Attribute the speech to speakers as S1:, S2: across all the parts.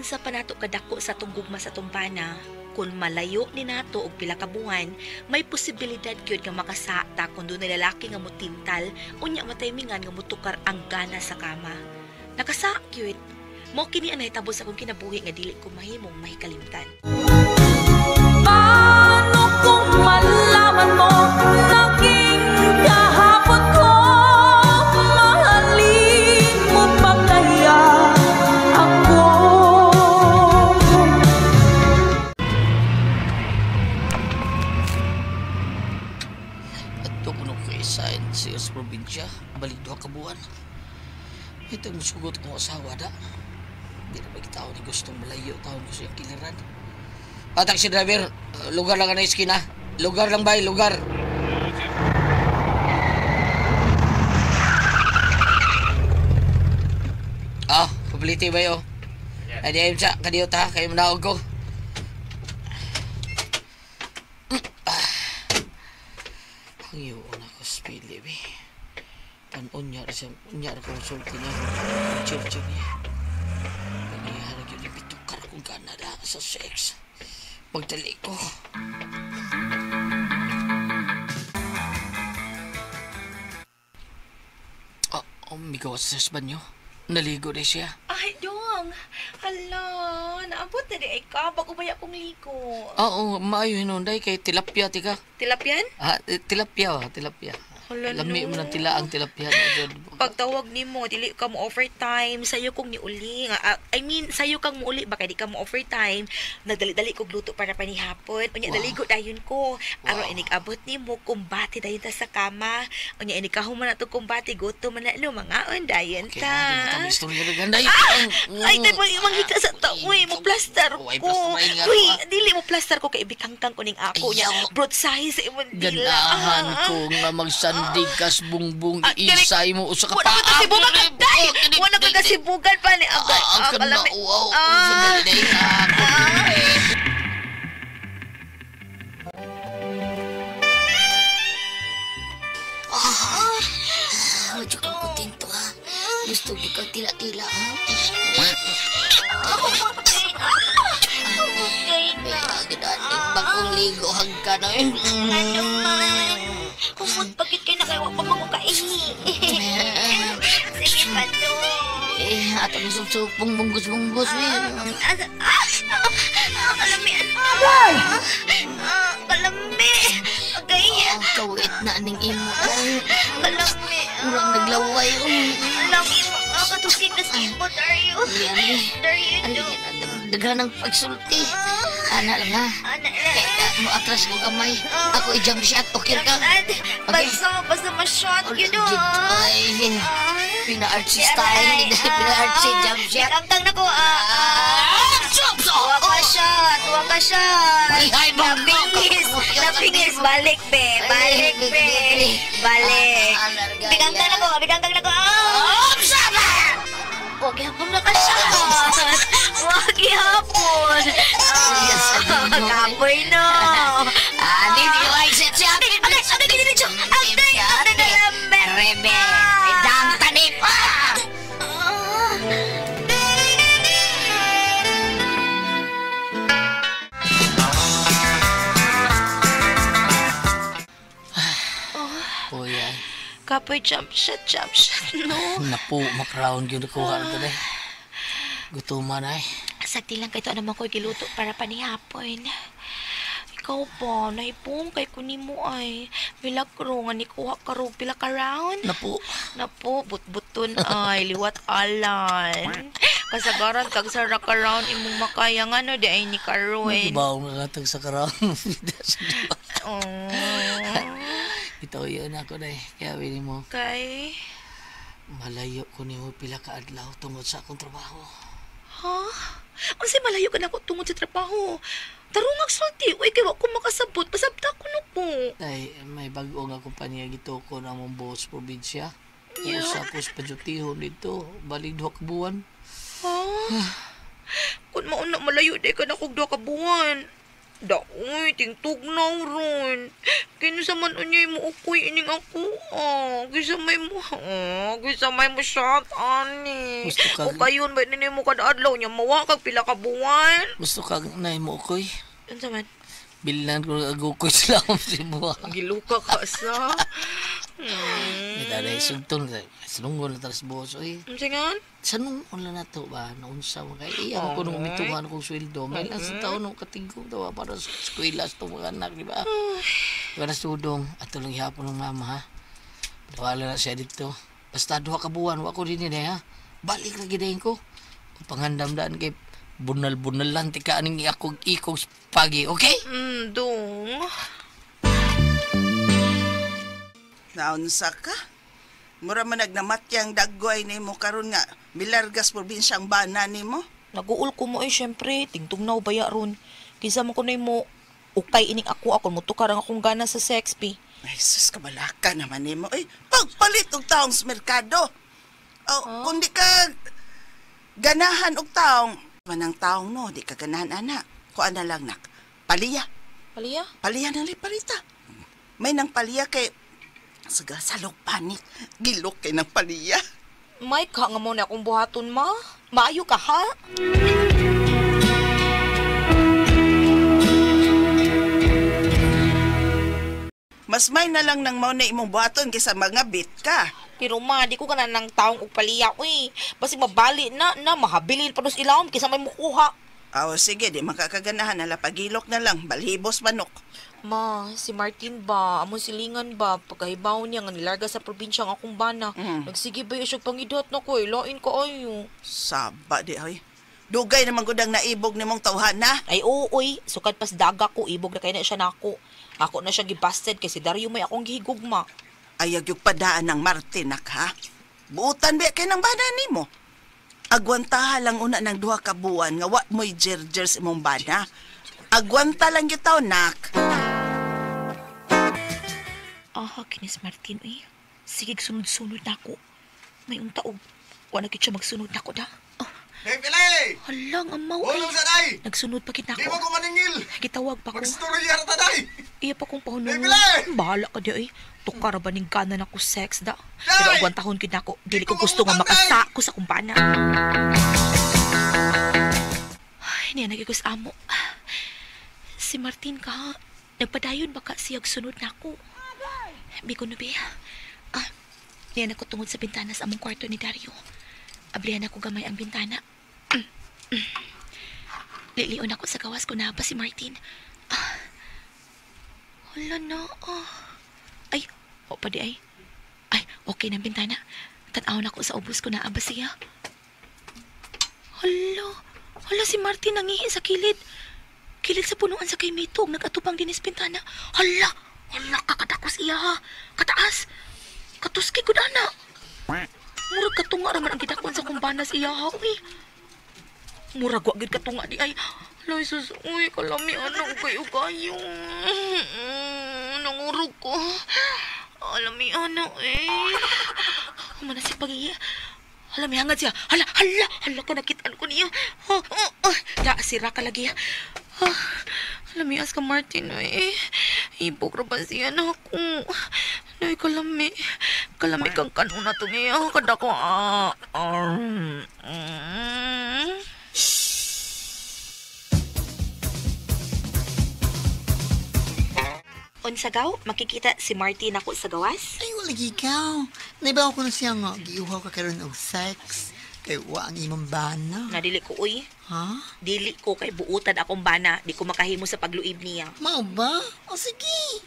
S1: unsa pa nato kadako sa atong gugma sa atong bana, kung malayo ni nato og pila ka buwan, may posibilidad gyud nga makasata kung dunay lalaki nga motintal unya mataymingan nga motukar ang gana sa kama. Nakasa gyud. Mao kini ang nahitabo sa akong kinabuhi nga dili ko mahimong mahikalimtan.
S2: Paano kung malaman mo naging kahapon ko, mahalin mo pa kaya ako?
S3: At kuno kay sa probinsya, balik duha ka buwan. Ito ang sugot kong asawa da. Di na ba tao ni gustong malayo taon ko sa iyang kiliran. Ah, taxi driver, lugar lang na iskina. Lugar lang bay, lugar. Ah, pabliti ba yo? Ay, di ayun sa kadiyot ha, kayo manaog ko. Ang iyo na ko spili, be. Panon niya siya, unya ra kong sulti niya. Chill-chill niya. Pangyayari yun, ipitukar kong Canada sa sex. Pagdali ko. Ah, oh, migawas sa banyo. Naligo na siya.
S1: Ay, dong! Hala, naabot na di ay ka. Bago ba akong ligo?
S3: Oo, maayo hinunday kay tilapia tika.
S1: Tilapyan?
S3: Ah, tilapia ba? Tilapia.
S1: Hala,
S3: Lami
S1: no.
S3: mo ng tila ang tilapia.
S1: Pagtawag nimo, dili ka mo overtime, sayo kong niuli. I mean, sayo kang muuli ba kay di ka mo overtime. Nagdali-dali kog luto para panihapon. Unya
S3: Wow.
S1: daligo dayon ko. Aron
S3: Wow.
S1: inig abot nimo kumbate dayon ta sa kama. Unya inig kahuman na to kumbate gutom man na no mangaon dayon
S3: Okay,
S1: ta.
S3: ta. Kami istorya na ganday.
S1: Ay, tay mo manghika sa ta. Uy, mo plaster
S3: Uy,
S1: ko.
S3: plaster
S1: Uy, dili mo plaster ko kay ibikangkang ko ning ako nya.
S3: Ayaw.
S1: Broad size sa imong dila.
S3: Ganahan ko nga magsandig kas bungbong
S1: Ah,
S3: isay mo usa ka
S1: Wala
S3: paa.
S1: ka kasibugan ka, day! Wala ka kasibugan pa ni Agay.
S3: Ah, kana, wow.
S1: Ah.
S3: Sandali, ah. Ah, medyo kang kontento ha. Gusto ko kang tila-tila ha. Ay, bagong ligo hagka na eh.
S1: Ano man? Kumot pagit kayo na kayo, wag pa makukaihi. Sige pa to.
S3: Eh, atong supsupong bunggos-bunggos eh.
S1: Kalami. Kalami. Agay.
S3: Kawit na ning imo.
S1: Kalami.
S3: Murang naglaway.
S1: Alam imo. Katukit na sipot, are you?
S3: Yan
S1: Are you do?
S3: Daghan ng pagsulti. Ana lang ha.
S1: Ana
S3: Kaya mo atras ko gamay. Ako i-jump shot. Okay ka?
S1: Okay. Basta ma-shot, you know.
S3: Ay, pina-artsy style. Pina-artsy jump shot.
S1: Kangkang na ko.
S3: Waka
S1: shot, waka shot.
S3: Ay, ay,
S1: Nabingis, nabingis. Balik, be. Balik, be. Balik. Bigangkang na ko, bigangkang na ko. Wag yapon na ka shot. Wag yapon. Kapoy no.
S3: Ah, di di ay set siya.
S1: Agay, agay, agay, diretso. Agay, agay, kalambe.
S3: Rebe, dang tanip. Ah! Kuya,
S1: Kapoy, jump shot, no.
S3: napo, makrown yun nakuha na to eh. Gutuman ay.
S1: Sagdi lang kay to naman ko giluto para panihapon. Ikaw ba, naipong kay kunimo ay. Milagro nga ni kuha ka rog pila ka round.
S3: Napo.
S1: Napo, butbuton ay, liwat alan. Kasagaran kag sa ka round imong makaya nga no di ay ni karon.
S3: Nagibaw nga katag sa karound.
S1: Oh.
S3: Ito yun ako na eh. Kaya wini mo,
S1: Kay
S3: malayo ko nimo pila ka adlaw tungod sa akong trabaho.
S1: Ha? Unsay malayo ka na ako tungod sa trabaho? Tarungag sulti, uy kay wa ko makasabot, pasabta ko no po.
S3: Ay, may bago nga kumpanya gituko na among boss probinsya.
S1: Yeah.
S3: Usa ko sa padyutihon dito, balik duha ka buwan.
S1: Ha? Kung mauna malayo di ka na kog duha ka buwan. Daoy, tingtugnaw ron. Kinsa man unyay mo ukoy ining ako. Ah, kinsa may mo, ah, kinsa may mo shot ani.
S3: Gusto ka-
S1: O kayon ba nini mo kada adlaw nya mawa kag pila ka buwan?
S3: Gusto ka na mo ukoy?
S1: Unsa man?
S3: Bilnan ko agukoy sila akong sibuha.
S1: Giluka ka sa.
S3: May taday sugton. Sanungon na talas buhos. Oy,
S1: Unsa ngan?
S3: sanungon lang na to ba? Naunsa mo kay. Iya ko nung mituhan kong sweldo. May lang sa taon nung katigong tawa para sa eskwela sa itong mga anak, di ba? Para sa tudong. Ato lang ihapon ng mama, ha? Wala na siya dito. Basta 2 ka buwan, wa ko din eh, ha? Balik lagi din ko. Pangandam daan kay bunal-bunal lang tika aning akong ikog pagi, okay?
S1: Dong.
S4: Naunsa ka? Mura man nagnamatyang dagway nimo karon nga milargas probinsyang bana nimo.
S1: Naguol ko mo eh, syempre. Tingtugnaw baya ron. Kinsa man ko na mo ukay ining ako ako mutukar ang akong gana sa sex bi.
S4: Ay sus, kabalaka naman nimo. Ay, pagpalit og taong sa merkado. O, kung di ka ganahan og taong, manang taong no, di ka ganahan ana. Kuan na lang nak. Paliya.
S1: Paliya?
S4: Paliya na lang palita. May nang paliya kay saga salok panik. Gilok kay nang paliya.
S1: May ka nga mo na akong buhaton ma. Maayo ka ha?
S4: Mas may na lang nang mao na imong buhaton kaysa mga bit ka.
S1: Pero ma, di ko ka na ng taong og paliya uy. Basi mabali na na mahabilin pa dos ilawom kaysa may mukuha.
S4: Aw, sige, di makakaganahan. Hala, pagilok na lang. Balhibos manok.
S1: Ma, si Martin ba, among silingan ba, pagkahibaw niya nga nilarga sa probinsya ang akong bana. Nagsige ba siya pangidot na ko, ilain ka ayo.
S4: Saba di, ay. Dugay naman gud ang naibog nimong tawhan na.
S1: Ay oo, oy, sukad pas daga ko, ibog na kay na siya nako. Ako na siya gibasted kay si Dario may akong gihigugma.
S4: Ayag yung padaan ng Martin, nak, ha? Buutan ba kay ng bana nimo? Agwantaha lang una ng 2 ka buwan nga wa mo'y jerjer sa imong bana. Agwanta lang gyud taw, nak.
S1: Aha, kinis Martin, eh. Sige, sunod-sunod na ako. May untaog. Wa na gid siya magsunod na ako, da. Oh,
S5: Hey, Pilay!
S1: halang, amaw, ay.
S5: Ulong sa day!
S1: Nagsunod pa kita
S5: Di mo
S1: ako.
S5: ko maningil!
S1: Gitawag pa ko.
S5: Magstorya ra ta day!
S1: Iya pa kong pahunong.
S5: Hey, Pilay!
S1: Bahala ka di, ay. Tukara ba ning gana na ko sex, da?
S5: Day!
S1: Pero agwantahon gid nako. Dili
S5: Di
S1: ko
S5: ko
S1: gusto nga
S5: mangutang, day!
S1: makasa ko sa kumpana. Ay, niya nagigos amo. Si Martin ka, nagpadayon baka siyag sunod na ako. Bigo na biya. Ah, niya na ko tungod sa bintana sa among kwarto ni Dario. Ablihan ako gamay ang bintana. Lilion ako sa gawas ko na pa si Martin. Ah, hala na. Ah. Ay, o pa di ay. Ay, okay na ang bintana. Tan-aw na ko sa ubos ko na aba siya. Hala, hala si Martin nangihi sa kilid. Kilid sa punuan sa kay Mito, nagatupang dinis bintana. Hala, hala kakadakos iya ha. Kataas. Katuski gud ana. Murag katunga ra man ang gidakon sa kumbanas iya ha. Uy. Murag wa gid katunga di ay. Hala sus, uy kalami ana ugay ugayo. Nangurog ko. Alami ana eh. Humana siya pag-ihi. Hala, may hangad siya. Hala, hala, hala ka nakitaan ko niya. Oh, oh, oh. Da, sira ka lagi. Ah, hala, may as ka, Martin. Eh. Ibog ra ba siya na ako? Ay, kalami. Kalami kang kanuna to niya. Kada ko, ah, ah, mm. Unsa gaw, makikita si Martin ako sa gawas?
S6: Ay, wala ikaw. Naibaw ko na siya nga, giuhaw ka karon og sex. Kay wa ang imong bana.
S1: Nadili ko, uy.
S6: Ha?
S1: Dili ko kay buutan akong bana. Di ko makahimo sa pagluib niya.
S6: Mao ba? O sige.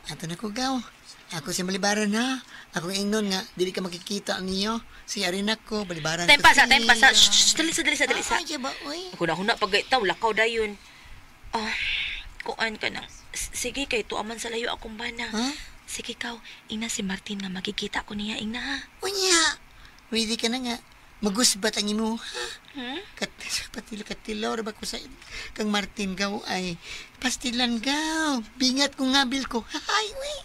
S6: Ato na ko gaw. Ako siya balibaran ha. Ako ingnon nga, dili ka makikita niyo. Si Arina ko, balibaran
S1: Time
S6: ko
S1: pa sa,
S6: siya.
S1: time pa sa. Shh, shh, dali sa, dali sa, dali sa.
S6: Ay, ba, uy.
S1: Huna-huna pag gaitaw, lakaw dayon. Ah, kuan ka nang. Sige, kay tuaman sa layo akong bana.
S6: Ha?
S1: Sige kaw, ingna si Martin nga makikita ko niya, ingna ha.
S6: Unya, ready ka na nga. Magusbat ang imo, ha?
S1: Hmm?
S6: Patilo, katilaw, ba ko sa kang Martin gaw ay pastilan gaw. Bingat ko nga bil ko. Ay, uy,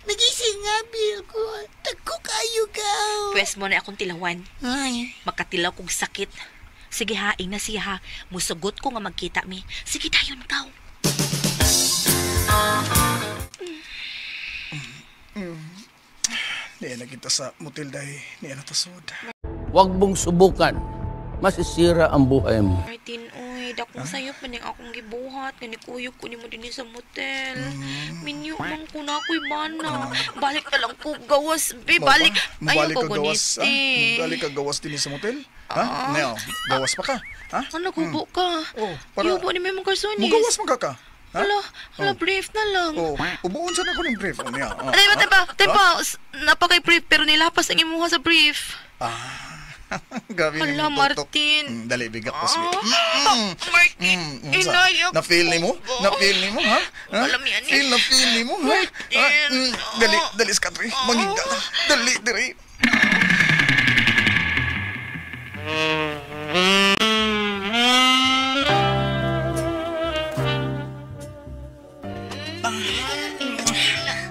S6: nagising nga bil ko. Tagko kayo gaw.
S1: Pwes mo na akong tilawan.
S6: Ay,
S1: Makatilaw kong sakit. Sige ha, ingna siya ha. Musugot ko nga magkita mi. Sige dayon kaw.
S7: Niya na kita sa motel dahil niya na tasod.
S8: Huwag mong subukan. Masisira ang buhay mo.
S1: Martin, uy, dakong sayop man yung akong gibuhat. Nga nikuyog ko nimo dinhi sa motel. Minyo man ko na ako'y bana. Balik na lang ko gawas, be. Balik.
S7: Mabalik
S1: Ayaw
S7: ka
S1: ko
S7: gawas, ha?
S1: guniti.
S7: Mabalik ka gawas din sa motel? Ha? Neo, gawas pa ka? Ha?
S1: Ano, kubo ka?
S7: Oh, para-
S1: Yubo ni may mga karsonis.
S7: Mugawas man ka ka? Ha?
S1: Hala, hala, brief na lang.
S7: Oh, ubuon sa na ko ng brief. Oh, niya. Oh,
S1: Ay,
S7: ha?
S1: tempa, tempa, napakay brief pero nilapas ang imuha sa brief.
S7: Gabi ni
S1: Hala,
S7: mo tutok.
S1: Martin.
S7: Dali, bigak ko sige.
S1: Ah, Martin,
S7: Unsa?
S1: inay ako.
S7: Na-feel ni mo? Na-feel ni mo, ha? Ha?
S1: Alam yan eh.
S7: Feel na feel ni mo, ha?
S1: Martin.
S7: Ha? Dali, dali, skatri. Mangigda na. Dali, dali.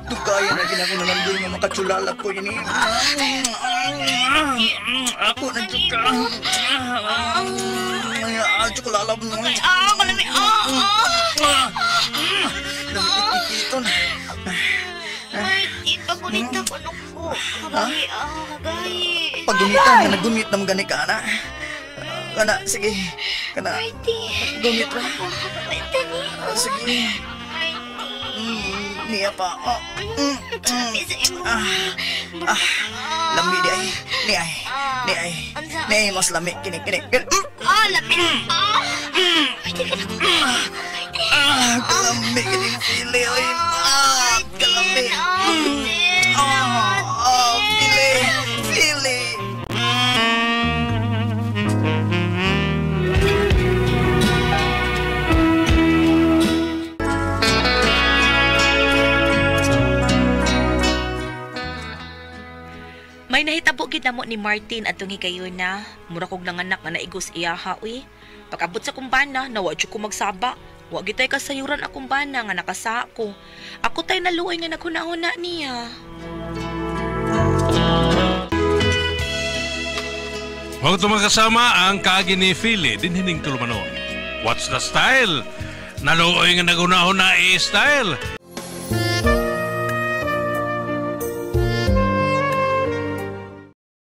S7: Dugaya na ginako na lang nga makatsulala ko ini. Ako na jud ka. Tsukulala mo.
S1: Ah, kalami. Ah, ah.
S7: Ito na.
S1: Martin, pagunita ko nung ko. Kagay, ah, kagay.
S7: Paggunita, nga nagunit na gani ka na. Kana, sige. Kana,
S1: Martin.
S7: gunit ra.
S1: Martin,
S7: Sige.
S1: Martin.
S7: Niya pa. Oh.
S1: Sa imo.
S7: Ah, lami di ay. Ni ay. Ni ay. Ni ay, mas lami. Kini, kini.
S1: Ah, lami. Ah. Martin, ka na.
S7: Ah, kalami kini pili. Oy, ah, kalami. Ah, ah, pili. Pili.
S1: May nahitabo gid namo ni Martin atong higayuna. Mura kog nanganak nga naigos iyaha uy. Pag-abot sa kumbana, nawa jud ko magsaba. Wa gitay kasayuran akong bana nga nakasako. Ako tay naluoy nga naghuna-huna niya.
S9: Huwag ito magkasama ang kaagi ni Philly, din hining tulumanon. What's the style? Naluoy nga nagunahon na i-style.